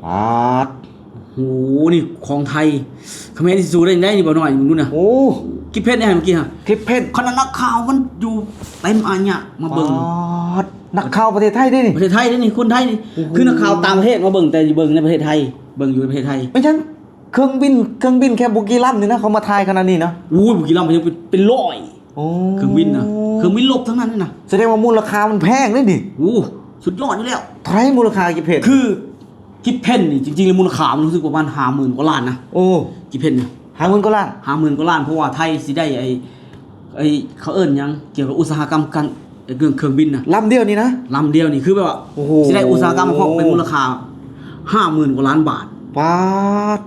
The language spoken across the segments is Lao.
ປາດ ໂອ້ໂຫ ນີ້ຂອງໄທ ຂະແມນຊິສູ້ໄດ້ ໄດ້ນີ້ບໍ່ນ້ອຍ ເບິ່ງດູນະ. ໂອ້ ກິບເພັດໄດ້ເມື່ອກີ້ຫະ ກິບເພັດ. ຂະໜາດນັກຂ່າວມັນຢູ່ເຕັມອາຍະມາເບິ່ງ. ປາດ ນັກຂ່າວປະເທດໄທເດ້ນີ້. ປະເທດໄທເດ້ນີ້ ຄົນໄທນີ້. ໂອ້ໂຫ ຄືນັກຂ່າວຕ່າງປະເທດມາເບິ່ງ ແຕ່ເບິ່ງໃນປະເທດໄທ ເບິ່ງຢູ່ໃນປະເທດໄທ. ແມ່ນຫຍັງ ເຄື່ອງບິນ ເຄື່ອງບິນແຄ່ບໍ່ກີ່ລຳນີ້ນະ ເຂົາມາຖ່າຍຂະໜາດນີ້ນະ? ໂອ້ຍ ບໍ່ກີ່ລຳ ເປັນ ເປັນຮ້ອຍ. ໂອ້ ເຄື່ອງບິນນະ ເຄື່ອງບິນລົບທັງນັ້ນນະ. ສະແດງວ່າມູນລະຄ່າມັນແພງເດ້ນີ້. ໂອ້ ສຸດຍອດຢູ່ແລ້ວ. ເທົ່າໃດມູນລະຄ່າກິບເພັດ? ຄືກິບເພັດນີ້ ຈິງໆແລ້ວມູນລະຄ່າມັນຮູ້ສຶກປະມານຫ້າໝື່ນກວ່າລ້ານນະ. ໂອ້ ກິບເພັດນີ້ ຫ້າໝື່ນກວ່າລ້ານ. ຫ້າໝື່ນກວ່າລ້ານ ເພາະວ່າໄທຊິໄດ້ໄອ້ ໄອ້ ເຂົາເອີ້ນຫຍັງ ກ່ຽວກັບອຸດສາຫະກຳ ການ ເລື່ອງເຄື່ອງບິນນະ. ລຳດຽວນີ້ນະ? ລຳດຽວນີ້ ຄືແບບວ່າ ໂອ້ໂຫ ຊິໄດ້ອຸດສາຫະກຳ ເພາະເປັນມູນລະຄ່າຫ້າໝື່ນກວ່າລ້ານບາດ. ປາດ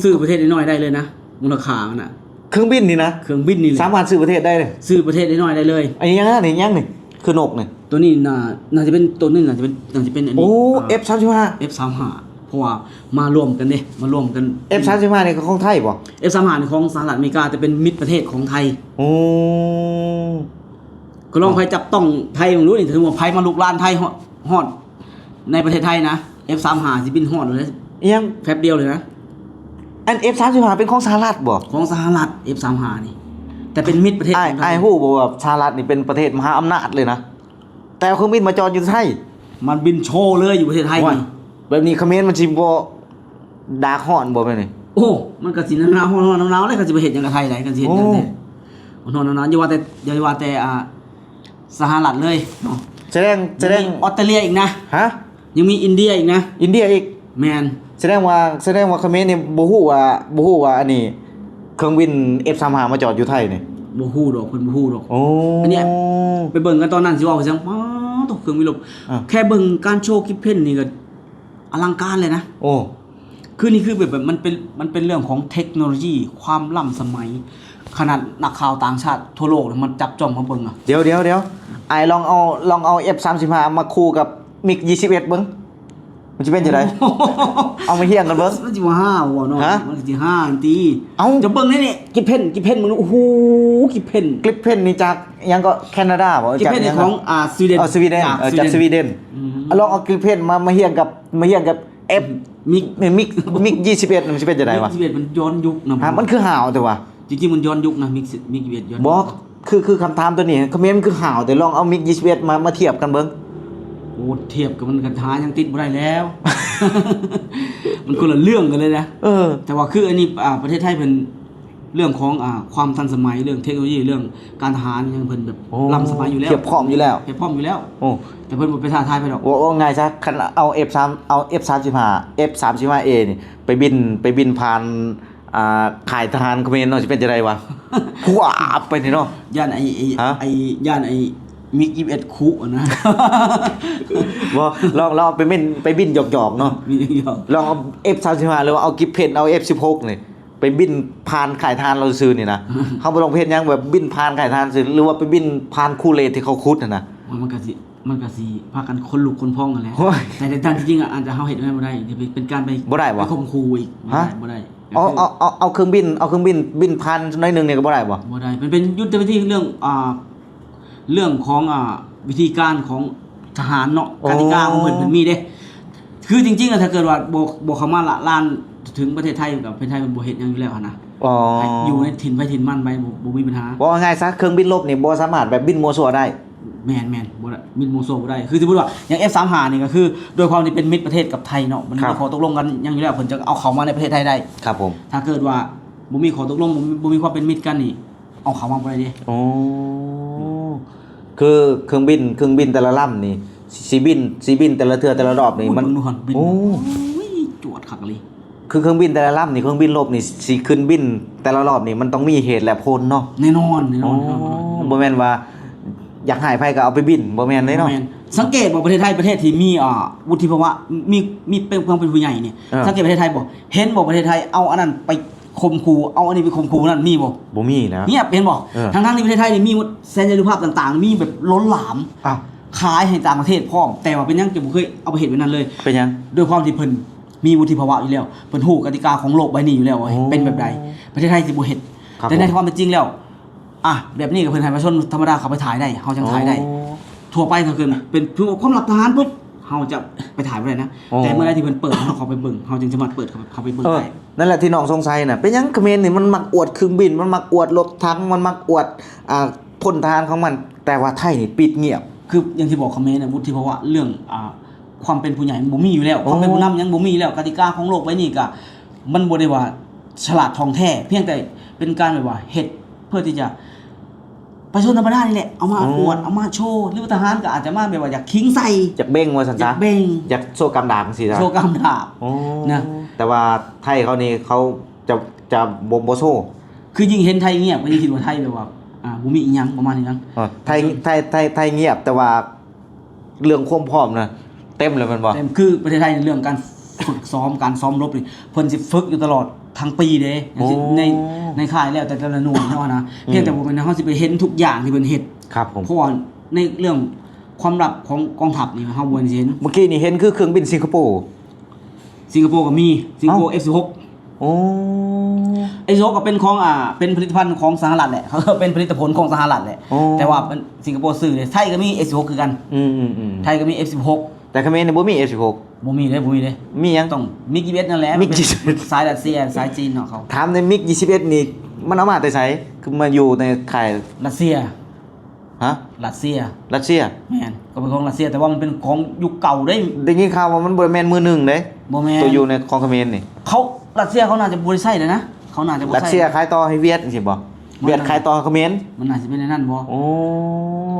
ຊື້ປະເທດນ້ອຍໆໄດ້ເລີຍນະ ມູນລະຄ່າມັນນະ. ເຄື່ອງບິນນີ້ນະ? ເຄື່ອງບິນນີ້ແຫຼະ ສາມາດຊື້ປະເທດໄດ້ເລີຍ. ຊື້ປະເທດນ້ອຍໆໄດ້ເລີຍ. ອັນນີ້ຫຍັງນະ? ນີ້ຫຍັງນີ້? ຄືນົກນີ້. ໂຕນີ້ໜ້າ ໜ້າຈະເປັນ ໂຕນີ້ໜ້າຈະເປັນ ໜ້າຈະເປັນອັນນີ້ ໂອ້ ເອັຟສາມສິບຫ້າ. ເອັຟສາມສິບຫ້າ ເພາະວ່າມາລວມກັນເດ້ ມາລວມກັນ. ເອັຟສາມສິບຫ້ານີ້ຂອງໄທບໍ່? ເອັຟສາມສິບຫ້ານີ້ຂອງສະຫະລັດອາເມລິກາ ແຕ່ເປັນມິດປະເທດຂອງໄທ. ໂອ້ ກໍລອງ ເອີ ໃຜຈັບຕ້ອງໄທເບິ່ງດູນີ້ ຖ້າສົມມຸດວ່າໃຜມາລຸກລານໄທ ຮອດ ຮອດໃນປະເທດໄທນະ ເອັຟສາມສິບຫ້າຊິບິນຮອດເລີຍ. ອີຫຍັງ? ແປັບດຽວເລີຍນະ. ອັນເອັຟສາມສິບຫ້າເປັນຂອງສະຫະລັດບໍ່? ຂອງສະຫະລັດ ເອັຟສາມສິບຫ້ານີ້ ແຕ່ເປັນມິດປະເທດ. ອ້າຍ ຂອງໄທ ອ້າຍຮູ້ບໍ່ວ່າສະຫະລັດນີ້ເປັນປະເທດມະຫາອຳນາດເລີຍນະ ແຕ່ເອົາເຄື່ອງບິນມາຈອດຢູ່ໄທ? ມັນບິນໂຊເລີຍຢູ່ປະເທດໄທນີ້. ແບບນີ້ຂະເໝນມັນຊິບໍ່ດາກຮ້ອນບໍ່ແບບນີ້? ໂອ້ ມັນກໍຊິໜາວໆ ຮ້ອນໆ ໜາວໆ ແລ້ວ ຄັນຊິໄປເຮັດຫຍັງກັບໄທໄດ໋ ຄັນຊິເຮັດຫຍັງແທ້. ໂອ້ ຮ້ອນໆ ໜາວໆ ຢ່າວ່າແຕ່ ຢ່າວ່າແຕ່ ອ່າ ສະຫະລັດເລີຍເນາະ. ສະແດງ ສະແດງ ຍັງມີອອສເຕຣເລຍອີກນະ. ຮະ? ຍັງມີອິນເດຍອີກນະ. ອິນເດຍອີກ? ແມ່ນ. ສະແດງວ່າ ສະແດງວ່າຂະເໝນນີ້ບໍ່ຮູ້ວ່າ ບໍ່ຮູ້ວ່າອັນນີ້ເຄື່ອງບິນເອັຟສາມສິບຫ້າມາຈອດຢູ່ໄທນີ້. ບໍ່ຮູ້ດອກ ເພິ່ນບໍ່ຮູ້ດອກ. ໂອ້ ອັນເນີ້ຍ ໄປເບິ່ງກັນຕອນນັ້ນ ຊິເວົ້າໄປຈັ່ງ ປາດໂທ້ ເຄື່ອງບິນລົບ. ອ່າ ແຄ່ເບິ່ງການໂຊກິບເພັດນີ້ກໍອະລັງການເລີຍນະ. ໂອ້ ຄືນີ້ຄືແບບ ແບບມັນເປັນ ມັນເປັນເລື່ອງຂອງເທັກໂນໂລຢີ ຄວາມລ້ຳສະໄໝ ຂະໜາດນັກຂ່າວຕ່າງຊາດທົ່ວໂລກມັນຈັບຈ້ອງມາເບິ່ງອະ. ດຽວ ດຽວ ດຽວ ອ້າຍລອງເອົາ ລອງເອົາເອັຟສາມສິບຫ້າມາຄູ່ກັບມິກຊາວເອັດເບິ່ງ ມັນຊິເປັນຈັ່ງໃດ? ເອົາມາຮຽງກັນເບິ່ງ. ມັນຊິບໍ່ຮາວະເນາະ. ຮະ? ມັນຊິຮາວຕິ. ເອົ້າ ຈະເບິ່ງນີ້ ກິບເພັດ ກິບເພັດ ມຶງ ໂອ້ໂຫ ກິບເພັດ ກິບເພັດນີ້ຈາກຫຍັງເກາະ ແຄນາດາບໍ່? ກິບເພັດນີ້ຂອງ ອ່າ ສະວີເດັນ. ເອີ ສະວີເດັນ. ເອີ ຈາກສະວີເດັນ. ອືມ ລອງເອົາກິບເພັດມາ ມາຮຽງກັບ ມາຮຽງກັບ ເອັຟ ມິກ ມິກ ມິກຊາວເອັດ ມັນຊິເປັນຈັ່ງໃດວະ? ມິກຊາວເອັດມັນຍ້ອນຍຸກນະ. ຮະ? ມັນຄືຮາວແຕ່ວ່າ ຈິງໆມັນຍ້ອນຍຸກນະ ມິກ ມິກຊາວເອັດຍ້ອນຍຸກ. ບໍ່ ຄື ຄືຄຳຖາມໂຕນີ້ ຄຳເໝນມັນຄືຮາວ ແຕ່ລອງເອົາມິກຊາວເອັດມາ ມາທຽບກັນເບິ່ງ. ໂອ້ ທຽບກັບມັນກັນຫາຍັງຕິດບໍ່ໄດ້ແລ້ວ ມັນຄົນລະເລື່ອງກັນເລີຍນະ. ເອີ ແຕ່ວ່າຄືອັນນີ້ ອ່າ ປະເທດໄທເພິ່ນ ເລື່ອງຂອງ ອ່າ ຄວາມທັນສະໄໝ ເລື່ອງເທັກໂນໂລຢີ ເລື່ອງການທະຫານຫຍັງ ເພິ່ນແບບ ໂອ້ ລ້ຳສະໄໝຢູ່ແລ້ວ ພຽບພ້ອມຢູ່ແລ້ວ ພຽບພ້ອມຢູ່ແລ້ວ. ໂອ້ ແຕ່ເພິ່ນບໍ່ໄປທ້າທາຍໃຜດອກ. ເວົ້າ ເວົ້າງ່າຍຊະ ຄັນເອົາເອັຟສາມ ເອົາເອັຟສາມສິບຫ້າ ເອັຟສາມສິບຫ້າເອນີ້ ໄປບິນ ໄປບິນຜ່ານ ອ່າ ຄ້າຍທະຫານຂະເໝນເນາະ ຊິເປັນຈັ່ງໃດວະ? ຫວາບໄປນີ້ເນາະ. ຢ້ານໄອ້ ໄອ້ ຮະ? ໄອ້ ຢ້ານໄອ້ມິກຊາວເອັດຄຸຫັ້ນນະ. ບໍ່ ລອງ ລອງເອົາໄປບິນ ໄປບິນຫຍອກໆເນາະ ບິນຫຍອກໆ. ລອງເອົາເອັຟສາມສິບຫ້າ ຫຼືວ່າເອົາກິບເພັດ ເອົາເອັຟສິບຫົກນີ້ ໄປບິນຜ່ານຄ້າຍຖ່ານລາວຊື່ໆນີ້ນະ. ເຮົາບໍ່ຕ້ອງໄປເຮັດຫຍັງ ແບບບິນຜ່ານຄ້າຍຖ່ານຊື່ ຫຼືວ່າໄປບິນຜ່ານຄູເລດທີ່ເຂົາຂຸດຫັ້ນນະ. ໂອ້ຍ ມັນກະຊິ ມັນກະຊິພາກັນຂົນລຸກຂົນພອງຫັ້ນແຫຼະ. ໂອ້ຍ ແຕ່ ແຕ່ ແຕ່ທີ່ຈິງອະ ອາດຈະເຮົາເຮັດແມ່ນບໍ່ໄດ້ ຈະເປັນ ເປັນການໄປ ບໍ່ໄດ້ຫວາ? ໄປຂົ່ມຂູ່ອີກ. ຮະ? ບໍ່ໄດ້ ບໍ່ໄດ້. ເອົາ ເອົາ ເອົາ ເອົາເຄື່ອງບິນ ເອົາເຄື່ອງບິນ ບິນຜ່ານໜ້ອຍໜຶ່ງນີ້ກໍບໍ່ໄດ້ຫວາ? ບໍ່ໄດ້ ມັນເປັນຍຸດທະວິທີເລື່ອງ ອ່າ ເລື່ອງຂອງ ອ່າ ວິທີການຂອງທະຫານເນາະ. ອໍ ກະຕິກາຂອງເພິ່ນ ເພິ່ນມີເດ້. ຄືຈິງໆ ແລ້ວ ຖ້າເກີດວ່າບໍ່ ບໍ່ເຂົ້າມາລະລານເຖິງປະເທດໄທ ກໍປະເທດໄທເພິ່ນບໍ່ເຮັດຫຍັງຢູ່ແລ້ວຫັ້ນນະ. ອໍ ໃຫ້ຢູ່ໃນຖິ່ນໃຜຖິ່ນມັນໄປ ບໍ່ ບໍ່ມີບັນຫາ. ເວົ້າງ່າຍໆຊະ ເຄື່ອງບິນລົບນີ້ບໍ່ສາມາດແບບບິນມົ້ວຊົ່ວໄດ້. ແມ່ນໆ ບໍ່ໄດ້ ບິນມົ້ວຊົ່ວບໍ່ໄດ້. ຄືສົມມຸດວ່າ ຢ່າງເອັຟສາມສິບຫ້ານີ້ ກໍຄືດ້ວຍຄວາມທີ່ເປັນມິດປະເທດກັບໄທເນາະ ມັນມີ ຄັບ ຂໍ້ຕົກລົງກັນຫຍັງຢູ່ແລ້ວ ເພິ່ນຈຶ່ງເອົາເຂົ້າມາໃນປະເທດໄທໄດ້. ບໍ່ມີຂໍ້ຕົກລົງ ບໍ່ມີ ບໍ່ມີຄວາມເປັນມິດກັນນີ້ ເອົາເຂົ້າມາບໍ່ໄດ້ເດ້. ໂອ້ ຄືເຄື່ອງບິນ ເຄື່ອງບິນແຕ່ລະລຳນີ້ ຊິ ຊິບິນ ຊິບິນແຕ່ລະເທື່ອແຕ່ລະຮອບນີ້ ໂອ້ຍ ມັນ ເບິ່ງດູຫັ້ນ ບິນ ໂອ້ ໂອ້ຍ ຈວດຄັກອີ່ຫຼີ. ຄືເຄື່ອງບິນແຕ່ລະລຳນີ້ ເຄື່ອງບິນລົບນີ້ ຊິຂຶ້ນບິນແຕ່ລະຮອບນີ້ ມັນຕ້ອງມີເຫດແລະຜົນເນາະ. ແນ່ນອນ ແນ່ນອນ ອໍ ແນ່ນອນ ບໍ່ແມ່ນວ່າຢາກໃຫ້ໃຜກໍເອົາໄປບິນ ບໍ່ແມ່ນເດ້ເນາະ. ບໍ່ແມ່ນ. ສັງເກດບໍ່ ປະເທດໄທ ປະເທດທີ່ມີ ອ່າ ວຸດທິພາວະ ມີ ມີເປັນ ຄວາມເປັນຜູ້ໃຫຍ່ນີ້ ເອີ ສັງເກດປະເທດໄທບໍ່? ເຫັນບໍ່ ປະເທດໄທເອົາອັນນັ້ນໄປຂົ່ມຂູ່ ເອົາອັນນີ້ໄປຂົ່ມຂູ່ນັ້ນ ມີບໍ່? ບໍ່ມີນະ. ເງຍບ ເຫັນບໍ່? ເອີ ທັງໆທີ່ປະເທດໄທນີ້ມີໝົດ ແສນຍານຸພາບຕ່າງໆ ມີແບບລົ້ນຫຼາມ ອ້າວ ຂາຍໃຫ້ຕ່າງປະເທດພ້ອມ ແຕ່ວ່າເປັນຫຍັງຈຶ່ງບໍ່ເຄີຍເອົາໄປເຮັດແບບນັ້ນເລີຍ? ເປັນຫຍັງ? ດ້ວຍຄວາມທີ່ເພິ່ນມີວຸດທິພາວະຢູ່ແລ້ວ ເພິ່ນຮູ້ກະຕິກາຂອງໂລກໃບນີ້ຢູ່ແລ້ວວ່າ ໂອ້ ເປັນແບບໃດ ປະເທດໄທຊິບໍ່ເຮັດ. ແຕ່ໃນຄວາມເປັນຈິງແລ້ວ ອ່ະ ແບບນີ້ກໍເພິ່ນໃຫ້ປະຊາຊົນທຳມະດາເຂົ້າໄປຖ່າຍໄດ້ ເຮົາຈັ່ງຖ່າຍໄດ້. ໂອ້ ທົ່ວໄປກໍຄືເປັນຄວາມລັບທະຫານປຸບ ເຮົາຈະໄປຖ່າຍບໍ່ໄດ້ນະ. ອໍ ແຕ່ເມື່ອໃດທີ່ເພິ່ນເປີດ ເຮົາເຂົ້າໄປເບິ່ງ ເຮົາຈຶ່ງສາມາດເປີດເຂົ້າໄປ ເຂົ້າໄປເບິ່ງ ເອີ ໄດ້. ນັ້ນແຫຼະທີ່ນ້ອງສົງໄສນະ ເປັນຫຍັງຂະເໝນນີ້ມັນມັກອວດເຄື່ອງບິນ ມັນມັກອວດລົດຖັງ ມັນມັກອວດ ອ່າ ພົນທະຫານຂອງມັນ ແຕ່ວ່າໄທນີ້ປິດງຽບ. ຄືຢ່າງທີ່ບອກ ຂະເໝນນະ ວຸດທິພາວະເລື່ອງ ອ່າ ຄວາມເປັນຜູ້ໃຫຍ່ມັນບໍ່ມີຢູ່ແລ້ວ. ໂອ້ ຄວາມເປັນຜູ້ນຳຍັງບໍ່ມີແລ້ວ. ກະຕິກາຂອງໂລກໃບນີ້ກະ ມັນບໍ່ໄດ້ວ່າສະຫຼາດທ່ອງແທ້ ພຽງແຕ່ເປັນການແບບວ່າເຮັດເພື່ອທີ່ຈະ ປະຊາຊົນທຳມະດານີ້ແຫຼະ ເອົາມາອວດ ເອົາມາໂຊ ຫຼືວ່າທະຫານກໍອາດຈະມາແບບວ່າຢາກຂີງໃສ່ ຢາກເບັ່ງວ່າຊັ້ນຊະ ຢາກເບັ່ງ ຢາກໂຊກາມດາບຈັ່ງຊີ້ນະ ໂຊກາມດາບ. ອໍ ນະ ແຕ່ວ່າໄທເຂົານີ້ເຂົາຈະ ຈະບໍ່ ບໍ່ໂຊ. ຄືຍິ່ງເຫັນໄທງຽບ ກໍຍິ່ງຄິດວ່າໄທແບບວ່າ ອ່າ ບໍ່ມີອີ່ຫຍັງປະມານນີ້ນະ. ເອີ ໄທ ໄທ ໄທ ໄທງຽບ ແຕ່ວ່າ ເລື່ອງຄວາມພ້ອມນະ ເຕັມເລີຍແມ່ນບໍ່? ເຕັມ ຄືປະເທດໄທເລື່ອງການຝຶກຊ້ອມ ການຊ້ອມລົບນີ້ ເພິ່ນຊິຝຶກຢູ່ຕະຫຼອດທັງປີເດ້. ໂອ້ ໃນ ໃນຄ້າຍແລ້ວແຕ່ແຕ່ລະໜ່ວຍເນາະນະ. ອືມ ພຽງແຕ່ບໍ່ແມ່ນເຮົາຊິໄປເຫັນທຸກຢ່າງທີ່ເພິ່ນເຮັດ. ຄັບຜົມ. ເພາະວ່າໃນເລື່ອງຄວາມລັບຂອງກອງທັບນີ້ ເຮົາບໍ່ເຫັນ. ເມື່ອກີ້ນີ້ເຫັນຄືເຄື່ອງບິນສິງກະໂປ. ສິງກະໂປກໍມີ ສິງກະໂປ ເອີາ ເອັຟສິບຫົກ. ໂອ້ ເອັຟສິບຫົກກໍເປັນຂອງ ອ່າ ເປັນຜະລິດຕະພັນຂອງສະຫະລັດແຫຼະ ເຂົາເອີ້ນເປັນຜະລິດຕະຜົນຂອງສະຫະລັດແຫຼະ. ໂອ້ ແຕ່ວ່າເປັນສິງກະໂປຊື້ເດ້. ໄທກໍມີ ເອັຟສິບຫົກ ຄືກັນ. ອືມໆໆ ໄທກໍມີ ເອັຟສິບຫົກ. ແຕ່ຂະເໝນນີ້ບໍ່ມີ ເອັຟສິບຫົກ. ບໍ່ມີເດ້ ບໍ່ມີເດ້. ມີຫຍັງ? ຕ້ອງມິກ ຊາວເອັດ ນັ້ນແຫຼະ. ມິກ ຊາວເອັດ ສາຍຣັດເຊຍ ສາຍຈີນເນາະເຂົາ. ຖາມແດ່ ມິກ ຊາວເອັດ ນີ້ມັນເອົາມາແຕ່ໃສ? ຄືມາຢູ່ໃນຄ້າຍ ຣັດເຊຍ. ຮະ? ຣັດເຊຍ. ຣັດເຊຍ? ແມ່ນ ກໍເປັນຂອງຣັດເຊຍ ແຕ່ວ່າມັນເປັນຂອງຍຸກເກົ່າເດ້. ໄດ້ຍິນຂ່າວວ່າມັນບໍ່ແມ່ນມືໜຶ່ງເດ້. ບໍ່ແມ່ນ. ໂຕຢູ່ໃນຂອງຂະເໝນນີ້ ເຂົາ ຣັດເຊຍເຂົາໜ້າຈະບໍ່ໄດ້ໃຊ້ແລ້ວນະ. ເຂົາໜ້າຈະບໍ່ໃຊ້. ຣັດເຊຍຂາຍຕໍ່ໃຫ້ຫວຽດ ຈັ່ງຊີ້ບໍ່? ຫວຽດຂາຍຕໍ່ຂະເໝນ. ມັນໜ້າຈະເປັນອັນນັ້ນບໍ່? ໂອ້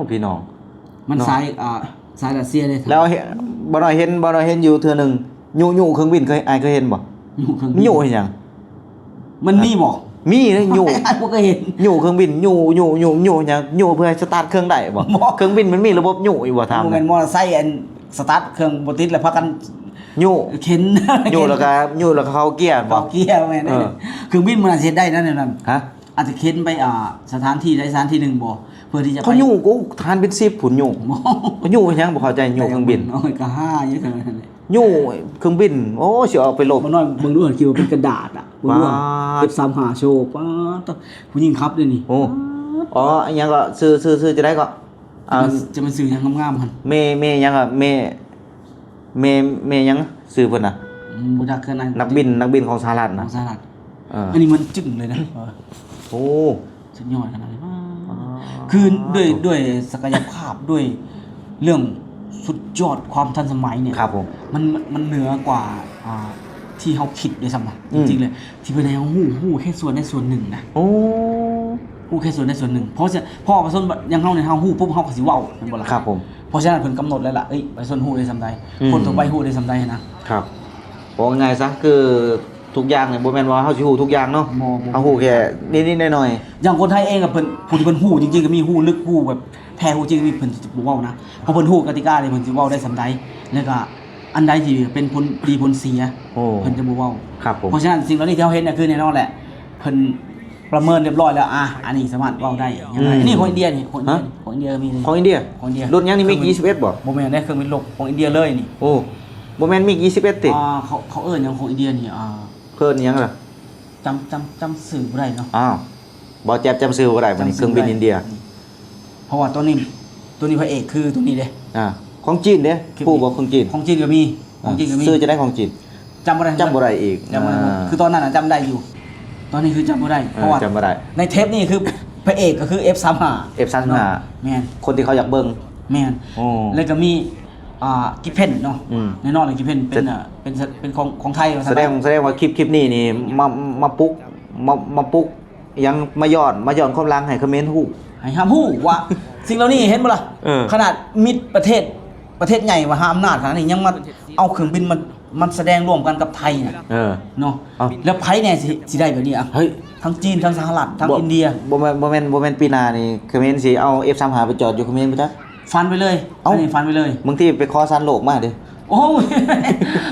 ພີ່ນ້ອງ ມັນ ເນາະ ສາຍ ອ່າ ສາຍຣັດເຊຍເດ້. ແລ້ວເຫັນ ບໍ່ນ້ອຍເຫັນ ບໍ່ນ້ອຍເຫັນຢູ່ເທື່ອໜຶ່ງ ຍຸ ຍຸເຄື່ອງບິນ ເຄີຍ ອ້າຍເຄີຍເຫັນບໍ່? ຍຸເຄື່ອງບິນ ຍຸເຮັດຫຍັງ? ມັນມີບໍ່? ມີເດ້ ຍຸ ອ້າຍບໍ່ເຄີຍເຫັນ. ຍຸເຄື່ອງບິນ ຍຸ ຍຸ ຍຸ ຍຸຫຍັງ? ຍຸເພື່ອໃຫ້ສະຕາດເຄື່ອງໄດ້ບໍ່? ບໍ່. ເຄື່ອງບິນມັນມີລະບົບຍຸຢູ່ບໍ່? ຖາມ ບໍ່ແມ່ນມໍເຕີໄຊ ອັນສະຕາດເຄື່ອງບໍ່ຕິດ ແລ້ວພາກັນຍຸ ເຂັນ ຍຸແລ້ວກໍ ຍຸແລ້ວກໍເຂົ້າເກຍບໍ່? ເຂົ້າເກຍ ແມ່ນ. ເອີ ເຄື່ອງບິນມັນອາດຊິເຮັດໄດ້ນະແນວນັ້ນ. ຮະ? ອາດຈະເຂັນໄປ ອ່າ ສະຖານທີ່ໃດສະຖານທີ່ໜຶ່ງບໍ່? ເພື່ອທີ່ຈະໄປ ເຂົາຍຸ ໂອ້ ທະຫານເປັນສິບພຸ້ນຍຸ. ບໍ່ ເຂົາຍຸເຮັດຫຍັງ? ບໍ່ເຂົ້າໃຈຍຸເຄື່ອງບິນ. ໂອ້ຍ ກໍຫາຢູ່ເທົ່ານັ້ນແຫຼະ. ຍູ້ເຄື່ອງບິນ ໂອ້ ຊິອອກໄປລົບ. ບໍ່ນ້ອຍເບິ່ງດູ ຄິດວ່າເປັນກະດາດອະ ເບິ່ງດູ ປາດ ເອັຟສາມຫ້າ ໂຊ ປາດ ຜູ້ຍິງຂັບເດ້ນີ້. ໂອ້ ປາດ ອໍ ອີຫຍັງກໍ ຊື່ ຊື່ ຊື່ຈັ່ງໃດກໍ ອ່າ ຈະແມ່ນຊື່ຫຍັງງາມໆຫັ້ນ ແມ່ ແມ່ຫຍັງກໍ ແມ່ ແມ່ ແມ່ຫຍັງຊື່ເພິ່ນນະ? ອືມ ບໍ່ຈັກຄືກັນ. ນັກບິນ ນັກບິນຂອງສະຫະລັດນະ ຂອງສະຫະລັດ. ເອີ ອັນນີ້ມັນຈຶ່ງເລີຍນະ. ໂອ້ ສຸດຍອດຂະໜາດນີ້. ອໍ ຄືດ້ວຍ ດ້ວຍສັກກະຍະພາບ ດ້ວຍເລື່ອງສຸດຍອດຄວາມທັນສະໄໝນີ້ ຄັບຜົມ ມັນ ມັນເໜືອກວ່າ ອ່າ ທີ່ເຮົາຄິດດ້ວຍຊ້ຳນະ. ອືມ ຈິງໆເລີຍ ທີ່ເພິ່ນໃຫ້ເຮົາຮູ້ ຮູ້ແຄ່ສ່ວນໃດສ່ວນໜຶ່ງນະ. ໂອ້ ຮູ້ແຄ່ສ່ວນໃດສ່ວນໜຶ່ງ ເພາະ ເພາະປະຊາຊົນຢ່າງເຮົານີ້ ເຮົາຮູ້ປຸບ ເຮົາກໍຊິເວົ້າ ແມ່ນບໍ່ລະ? ຄັບຜົມ. ເພາະສະນັ້ນເພິ່ນກຳນົດແລ້ວລະ ເອີຍ ປະຊາຊົນຮູ້ໄດ້ສ່ຳໃດ ອືມ ຄົນທົ່ວໄປຮູ້ໄດ້ສ່ຳໃດຫັ້ນນະ. ຄັບ ເວົ້າງ່າຍໆຊະ ຄື ທຸກຢ່າງນີ້ບໍ່ແມ່ນວ່າເຮົາຊິຮູ້ທຸກຢ່າງເນາະ. ບໍ່ ບໍ່ ເຮົາຮູ້ແຄ່ນິດໆໜ້ອຍໆ. ຢ່າງຄົນໄທເອງກໍເພິ່ນ ຜູ້ທີ່ເພິ່ນຮູ້ຈິງໆກໍມີ ຮູ້ເລິກ ຮູ້ແບບແທ້ຮູ້ຈິງກໍມີ ເພິ່ນຈະບໍ່ເວົ້ານະ. ເພາະເພິ່ນຮູ້ກະຕິກາເດ້ ເພິ່ນຊິເວົ້າໄດ້ສ່ຳໃດ ແລ້ວກໍອັນໃດທີ່ເປັນຜົນດີຜົນເສຍ ໂອ້ ເພິ່ນຈະບໍ່ເວົ້າ. ຄັບຜົມ. ເພາະສະນັ້ນສິ່ງເຫຼົ່ານີ້ທີ່ເຮົາເຫັນນະ ຄືແນ່ນອນແຫຼະ ເພິ່ນປະເມີນລຽບຮ້ອຍແລ້ວ ອ່າ ອັນນີ້ສາມາດເວົ້າໄດ້. ອືມ ອັນນີ້ຂອງອິນເດຍນີ້ ຂອງອິນເດຍ ຮະ? ຂອງອິນເດຍກໍມີ ຂອງອິນເດຍ ຂອງອິນເດຍ. ລົດຫຍັງນີ້ ມິກ ຊາວເອັດບໍ່? ບໍ່ແມ່ນເດ້ ເຄື່ອງບິນລົບ ຂອງອິນເດຍເລີຍນີ້. ໂອ້ ບໍ່ແມ່ນມິກ ຊາວເອັດຕິ? ອ່າ ເຂົາ ເຂົາເອີ້ນຫຍັງຂອງອິນເດຍນີ້? ອ່າ ເພິ່ນຫຍັງລະ? ຈຳ ຈຳ ຈຳຊື່ບໍ່ໄດ້ເນາະ. ອ້າວ ບໍ່ແຈັບຈຳຊື່ບໍ່ໄດ້ ບັດນີ້ເຄື່ອງບິນອິນເດຍ. ເພາະວ່າໂຕນີ້ ໂຕນີ້ພະເອກຄືໂຕນີ້ເດ້. ອ່າ ຂອງຈີນເດ້ ຮູ້ບໍ່ຂອງຈີນ? ຂອງຈີນກໍມີ ຂອງຈີນກໍມີ. ຊື່ຈັ່ງໃດຂອງຈີນ? ຈຳບໍ່ໄດ້ ຈຳບໍ່ໄດ້ອີກ. ຈຳບໍ່ໄດ້ໝົດ. ອ່າ ຄືຕອນນັ້ນນະຈຳໄດ້ຢູ່ ຕອນນີ້ຄືຈຳບໍ່ໄດ້ ເອີ ເພາະວ່າ ຈຳບໍ່ໄດ້. ໃນເທບນີ້ຄືພະເອກກໍຄື ເອັຟສາມຫ້າ ເອັຟສາມຫ້າ ເນາະ. ແມ່ນ ຄົນທີ່ເຂົາຢາກເບິ່ງ. ແມ່ນ. ໂອ້ ແລ້ວກໍມີ ອ່າ ກິບເພັນເນາະ. ອືມ ແນ່ນອນເລີຍ ກິບເພັນເປັນ ເປັນ ເປັນຂອງ ຂອງໄທວ່າຊັ້ນ. ສະແດງ ສະແດງວ່າຄລິບ ຄລິບນີ້ນີ້ ມາ ມາປຸກ ມາ ມາປຸກຫຍັງ ມາຍ້ອນ ມາຍ້ອນຄວາມຫຼັງໃຫ້ຂະເໝນຮູ້ ໃຫ້ຮັບຮູ້ວ່າສິ່ງເຫຼົ່ານີ້ ເຫັນບໍ່ລະ? ເອີ ຂະໜາດມິດປະເທດ ປະເທດໃຫຍ່ມະຫາອຳນາດຂະໜາດນີ້ ຍັງມາເອົາເຄື່ອງບິນມາ ມາສະແດງຮ່ວມກັນກັບໄທນະ. ເອີ ເນາະ. ເອົ້າ ແລ້ວໃຜແດ່ຊິ ຊິໄດ້ແບບນີ້ອະ? ເຮີ້ຍ ທັງຈີນ ທັງສະຫະລັດ ທັງອິນເດຍ. ບໍ່ແມ່ນ ບໍ່ແມ່ນ ບໍ່ແມ່ນປີໜ້ານີ້ ຂະເໝນຊິເອົາ ເອັຟສາມຫ້າ ໄປຈອດຢູ່ຂະເໝນບໍ່ຈັກ. ຝັນໄປເລີຍ. ເອົ້າ ອັນນີ້ຝັນໄປເລີຍ. ບາງທີໄປຂໍສານໂລກມາເດ້. ໂອ້ຍ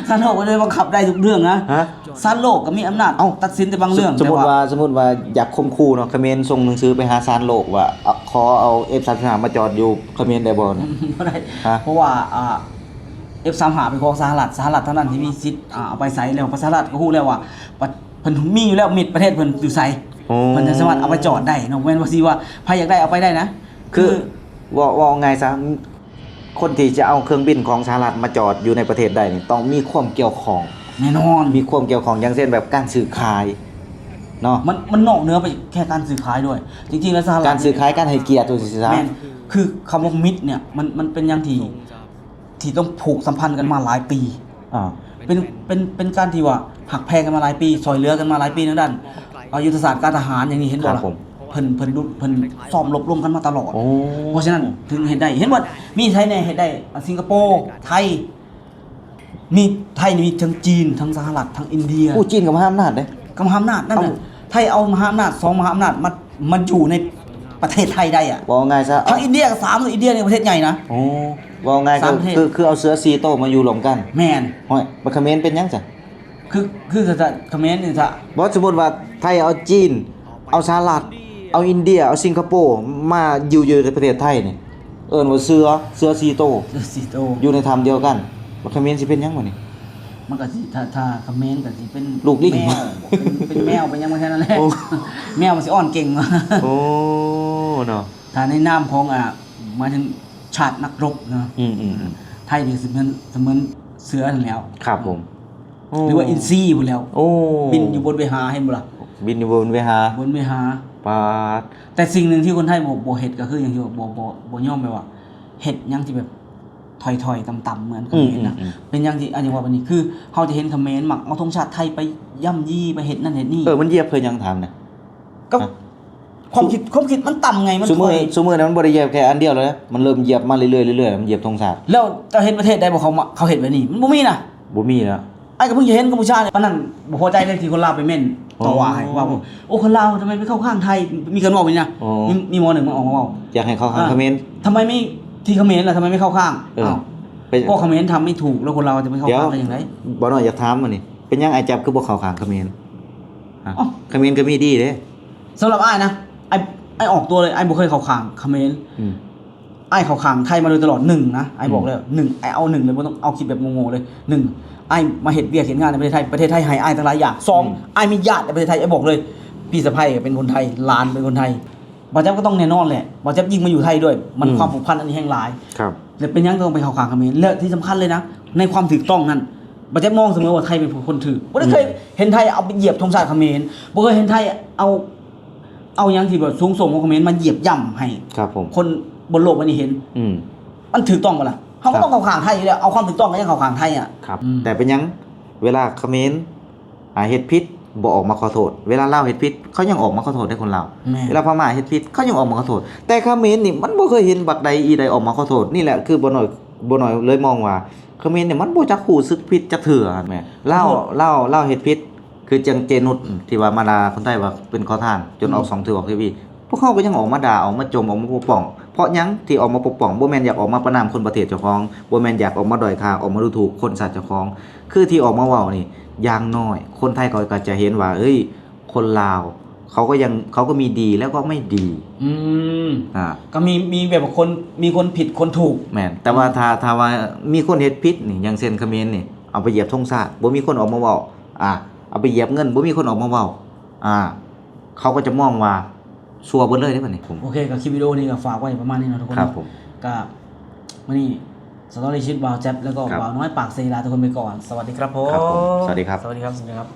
ສານໂລກບໍ່ໄດ້ບັງຄັບໄດ້ທຸກເລື່ອງນະ. ຮະ? ສານໂລກກໍມີອຳນາດ ເອົ້າ ຕັດສິນແຕ່ບາງເລື່ອງ. ສົມ ສົມມຸດວ່າ ສົມມຸດວ່າຢາກຂົ່ມຂູ່ເນາະ ຂະເໝນສົ່ງໜັງສືໄປຫາສານໂລກວ່າ ອະ ຂໍເອົາ ເອັຟສາມຫ້າ ມາຈອດຢູ່ຂະເໝນໄດ້ບໍ່ນະ? ບໍ່ໄດ້. ຮະ? ເພາະວ່າ ອ່າ ເອັຟສາມຫ້າ ເປັນຂອງສະຫະລັດ ສະຫະລັດເທົ່ານັ້ນທີ່ມີສິດ ອ່າ ເອົາໄປໃຊ້. ແລ້ວປະຊາລັດກໍຮູ້ແລ້ວວ່າ ປະ ເພິ່ນມີຢູ່ແລ້ວ ມິດປະເທດເພິ່ນຢູ່ໃສ. ໂອ້ ເພິ່ນຈະສາມາດເອົາໄປຈອດໄດ້ເນາະ ບໍ່ແມ່ນວ່າຊິວ່າໃຜຢາກໄດ້ເອົາໄປໄດ້ນະ. ຄື ຄື ເວົ້າ ເວົ້າງ່າຍຊະ ຄົນທີ່ຈະເອົາເຄື່ອງບິນຂອງສະຫະລັດມາຈອດຢູ່ໃນປະເທດໄດ້ນີ້ ຕ້ອງມີຄວາມກ່ຽວຂ້ອງ ແນ່ນອນ ມີຄວາມກ່ຽວຂ້ອງ ຢ່າງເຊັ່ນແບບການຊື້ຂາຍເນາະ ມັນ ມັນນອກເໜືອໄປແຄ່ການຊື້ຂາຍດ້ວຍ. ຈິງໆແລ້ວສະຫະລັດ ການຊື້ຂາຍ ການໃຫ້ກຽດ ວ່າຊັ້ນຊະ ແມ່ນ ຄືຄຳວ່າມິດເນ່ຍ ມັນ ມັນເປັນຫຍັງທີ່ ທີ່ຕ້ອງຜູກສຳພັນກັນມາຫຼາຍປີ ອ່າ ເປັນ ເປັນ ເປັນການທີ່ວ່າຮັກແພງກັນມາຫຼາຍປີ ຊ່ອຍເຫຼືອກັນມາຫຼາຍປີ ທາງດ້ານ ເອີ ຍຸດທະສາດການທະຫານ ຢ່າງນີ້ ເຫັນບໍ່ລະ? ເພິ່ນ ເພິ່ນດຸ ເພິ່ນຊ້ອມລົບລວມກັນມາຕະຫຼອດ. ໂອ້ ເພາະສະນັ້ນເຖິງເຮັດໄດ້ ເຫັນບໍ່ ມີໄທແນ່ເຮັດໄດ້ ອາ ສິງກະໂປ ໄທ ມີ ໄທນີ້ມີທັງຈີນ ທັງສະຫະລັດ ທັງອິນເດຍ. ໂອ້ ຈີນກໍມະຫາອຳນາດເດ້ ກໍມະຫາອຳນາດນັ້ນນະ. ເອົ້າ ໄທເອົາມະຫາອຳນາດ ສອງມະຫາອຳນາດມາ ມາຢູ່ໃນປະເທດໄທໄດ້ອະ ເວົ້າງ່າຍຊະ ທັງອິນເດຍກໍສາມ ອິນເດຍນີ້ປະເທດໃຫຍ່ນະ. ໂອ້ ເວົ້າງ່າຍ ສາມປະເທດ ຄື ຄືເອົາເສືອສີ່ໂຕມາຢູ່ລວມກັນ. ແມ່ນ. ໂອ້ຍ ບັດຂະເໝນເປັນຫຍັງຊະ? ຄື ຄືຂະເໝນນີ້ຊະ ບໍ່ ສົມມຸດວ່າໄທເອົາຈີນ ເອົາສະຫະລັດ ເອົາອິນເດຍ ເອົາສິງກະໂປ ມາຢູ່ ຢູ່ໃນປະເທດໄທນີ້ ເອີ້ນວ່າເສືອ ເສືອສີ່ໂຕ ເສືອສີ່ໂຕ ຢູ່ໃນຖ້ຳດຽວກັນ ບັດຂະເໝນຊິເປັນຫຍັງບັດນີ້? ມັນກໍຊິ ຖ້າ ຖ້າຂະເໝນກໍຊິເປັນລູກລິງ ແມວ ເປັນ ເປັນແມວ ເປັນຫຍັງປະມານນັ້ນແຫຼະ. ໂອ້ ແມວມັນຊິອ່ອນເກັ່ງ. ໂອ້ ເນາະ ຖ້າໃນນາມຂອງ ອ່າ ໝາຍເຖິງຊາດນັກລົບເນາະ. ອືມໆໆ ໄທນີ້ສະເໝືອນ ສະເໝືອນເສືອນັ້ນແຫຼ້ວ. ຄັບຜົມ. ໂອ້ ຫຼືວ່າອິນຊີພຸ້ນແຫຼ້ວ. ໂອ້ ບິນຢູ່ບົນເວຫາ ເຫັນບໍ່ລະ? ບິນຢູ່ບົນເວຫາ ບົນເວຫາ. ປາດ ແຕ່ສິ່ງໜຶ່ງທີ່ຄົນໄທບໍ່ ບໍ່ເຮັດກໍຄືຫຍັງ ທີ່ວ່າບໍ່ ບໍ່ ບໍ່ຍອມ ແບບວ່າເຮັດຫຍັງທີ່ແບບຖອຍໆ ຕ່ຳໆ ເໝືອນຂະເໝນນະ. ອືມໆໆ ເປັນຫຍັງທີ່ ອັນນີ້ວ່າບັດນີ້ ຄືເຮົາຈະເຫັນຂະເໝນມັກເອົາທຸງຊາດໄທໄປຢ້ຳຢີ່ ໄປເຮັດນັ້ນເຮັດນີ້. ເອີ ມັນຢຽບເພື່ອຫຍັງ ຖາມແດ່? ກໍ ຮະ? ຄວາມຄິດ ຄວາມຄິດມັນຕ່ຳໄງ ມັນ ຊຸມື້ ຊຸມື້ນີ້ມັນບໍ່ໄດ້ຢຽບແຄ່ອັນດຽວແລ້ວ ມັນເລີ່ມຢຽບມາເລື້ອຍໆ ເລື້ອຍໆ ມັນຢຽບທຸງຊາດ. ແລ້ວເຈົ້າເຫັນປະເທດໃດບໍ່ ເຂົາມາ ເຂົາເຮັດແບບນີ້? ມັນບໍ່ມີນະ. ບໍ່ມີແລ້ວ. ອ້າຍກໍເພິ່ງຈະເຫັນກັມພູຊານີ້ ປານນັ້ນບໍ່ພໍໃຈເລີຍທີ່ຄົນລາວໄປເມັ້ນ ອໍ ຕໍ່ວ່າໃຫ້ ວ່າ ໂອ້ ຄົນລາວທຳໄມໄປເຂົ້າຂ້າງໄທ? ມີການເວົ້າແບບນີ້ນະ. ອໍ ມີ ມີໝໍໜຶ່ງມັນອອກມາເວົ້າ ຢາກໃຫ້ເຂົ້າຂ້າງ ອ່າ ຂະເໝນ. ທຳໄມມີທີ່ຂະເໝນລະ ທຳໄມໄມ່ເຂົ້າຂ້າງ? ເອີ ອ້າວ ເພາະຂະເໝນທຳໄມ່ຖືກ ແລ້ວຄົນລາວຈະໄປເຂົ້າຂ້າງໄດ້ຈັ່ງໃດ? ບໍ່ນ້ອຍຢາກຖາມອັນນີ້ ເປັນຫຍັງອ້າຍຈັບຄືບໍ່ເຂົ້າຂ້າງຂະເໝນ? ຮະ? ອໍ ຂະເໝນກໍມີດີເດ້. ສຳລັບອ້າຍນະ ອ້າຍ ອ້າຍອອກຕົວເລີຍ ອ້າຍບໍ່ເຄີຍເຂົ້າຂ້າງຂະເໝນ. ອືມ ອ້າຍເຂົ້າຂ້າງໄທມາໂດຍຕະຫຼອດ. ໜຶ່ງນະ ອ້າຍບອກເລີຍ ອືມ ໜຶ່ງ ອ້າຍເອົາໜຶ່ງເລີຍ ບໍ່ຕ້ອງເອົາຄິດແບບໂງ່ໆເລີຍ. ໜຶ່ງ ອ້າຍມາເຮັດວຽກເຮັດງານໃນປະເທດໄທ ປະເທດໄທໃຫ້ອ້າຍຕັ້ງຫຼາຍຢ່າງ. ສອງ ອືມ ອ້າຍມີຍາດໃນປະເທດໄທ ອ້າຍບອກເລີຍ ພີ່ສະໃພ້ເປັນຄົນໄທ ຫຼານເປັນຄົນໄທ. ບ່າວແຈັບກໍຕ້ອງແນ່ນອນແຫຼະ ບ່າວແຈັບຍິ່ງມາຢູ່ໄທດ້ວຍ ມັນ ອືມ ຄວາມຜູກພັນອັນນີ້ແຮງຫຼາຍ. ຄັບ ແລະ ເປັນຫຍັງຕ້ອງໄປເຂົ້າຂ້າງຂະເໝນ? ແລະ ທີ່ສຳຄັນເລີຍນະ ໃນຄວາມຖືກຕ້ອງນັ້ນ ບ່າວແຈັບມອງສະເໝີວ່າໄທເປັນຜູ້ຄົນຖືກ ບໍ່ໄດ້ເຄີຍ ອືມ ເຫັນໄທເອົາໄປຢຽບທຸງຊາດຂະເໝນ ບໍ່ເຄີຍເຫັນໄທເອົາ ເອົາຫຍັງທີ່ແບບສູງສົ່ງຂອງຂະເໝນມາຢຽບຢ່ຳໃຫ້ ຄັບຜົມ ຄົນບົນໂລກໃບນີ້ເຫັນ. ອືມ ມັນຖືກຕ້ອງບໍ່ລະ? ເຮົາກໍ ຄັບ ຕ້ອງເຂົ້າຂ້າງໄທຢູ່ແລ້ວ ເອົາຄວາມຖືກຕ້ອງກໍຍັງເຂົ້າຂ້າງໄທອະ. ຄັບ ອືມ ແຕ່ເປັນຫຍັງເວລາຂະເໝນ ອ່າ ເຮັດຜິດບໍ່ອອກມາຂໍໂທດ ເວລາລາວເຮັດຜິດເຂົາຍັງອອກມາຂໍໂທດໃຫ້ຄົນລາວ. ແມ່ນ ເວລາພະມ້າເຮັດຜິດເຂົາຍັງອອກມາຂໍໂທດ ແຕ່ຂະເໝນນີ້ມັນບໍ່ເຄີຍເຫັນບັກໃດອີໃດອອກມາຂໍໂທດ. ນີ້ແຫຼະຄືບ່າວນ້ອຍ ບ່າວນ້ອຍເລີຍມອງວ່າຂະເໝນນີ້ມັນບໍ່ຈັກຮູ້ສຶກຜິດຈັກເທື່ອ. ແມ່ນ ລາວ ລາວ ລາວເຮັດຜິດ ຄືຈັ່ງເຈນຸດທີ່ວ່າມາດ່າຄົນໄທວ່າເປັນຂໍທານ ຈົນອອກ ອືມ ຊ່ອງຖືກອອກທີວີ ພວກເຮົາກໍຍັງອອກມາດ່າ ອອກມາຈົ່ມ ອອກມາປົກປ້ອງ. ເພາະຫຍັງທີ່ອອກມາປົກປ້ອງ? ບໍ່ແມ່ນຢາກອອກມາປະນາມຄົນປະເທດເຈົ້າຂອງ ບໍ່ແມ່ນຢາກອອກມາດ້ອຍຄ່າ ອອກມາດູຖູກຄົນຊາດເຈົ້າຂອງ. ຄືທີ່ອອກມາເວົ້ານີ້ ຢ່າງໜ້ອຍຄົນໄທເຂົາກໍຈະເຫັນວ່າ ເອີຍ ຄົນລາວເຂົາກໍຍັງ ເຂົາກໍມີດີແລ້ວກໍໄມ່ດີ. ອືມ ອ່າ ກໍມີ ມີແບບວ່າຄົນ ມີຄົນຜິດຄົນຖືກ. ແມ່ນ ແຕ່ວ່າ ອືມ ຖ້າ ຖ້າວ່າມີຄົນເຮັດຜິດນີ້ ຢ່າງເຊັ່ນຂະເໝນນີ້ ເອົາໄປຢຽບທຸງຊາດ ບໍ່ມີຄົນອອກມາເວົ້າ ອ່າ ເອົາໄປຢຽບເງິນ ບໍ່ມີຄົນອອກມາເວົ້າ ອ່າ ເຂົາກໍຈະມອງວ່າຊົ່ວເບິດເລີຍເດ້ບັດນີ້. ໂອເຄ ກໍຄລິບວິດີໂອນີ້ກໍຝາກໄວ້ປະມານນີ້ເນາະທຸກຄົນ. ຄັບຜົມ ກໍມື້ນີ້ສະຕໍຣີຊີວິດບ່າວແຈັບ ແລ້ວກໍ ຄັບ ບ່າວນ້ອຍປາກເຊລາທຸກຄົນໄປກ່ອນ. ສະຫວັດດີຄັບຜົມ. ຄັບຜົມ ສະຫວັດດີຄັບ. ສະຫວັດດີຄັບ ສະຫວັດດີຄັບ.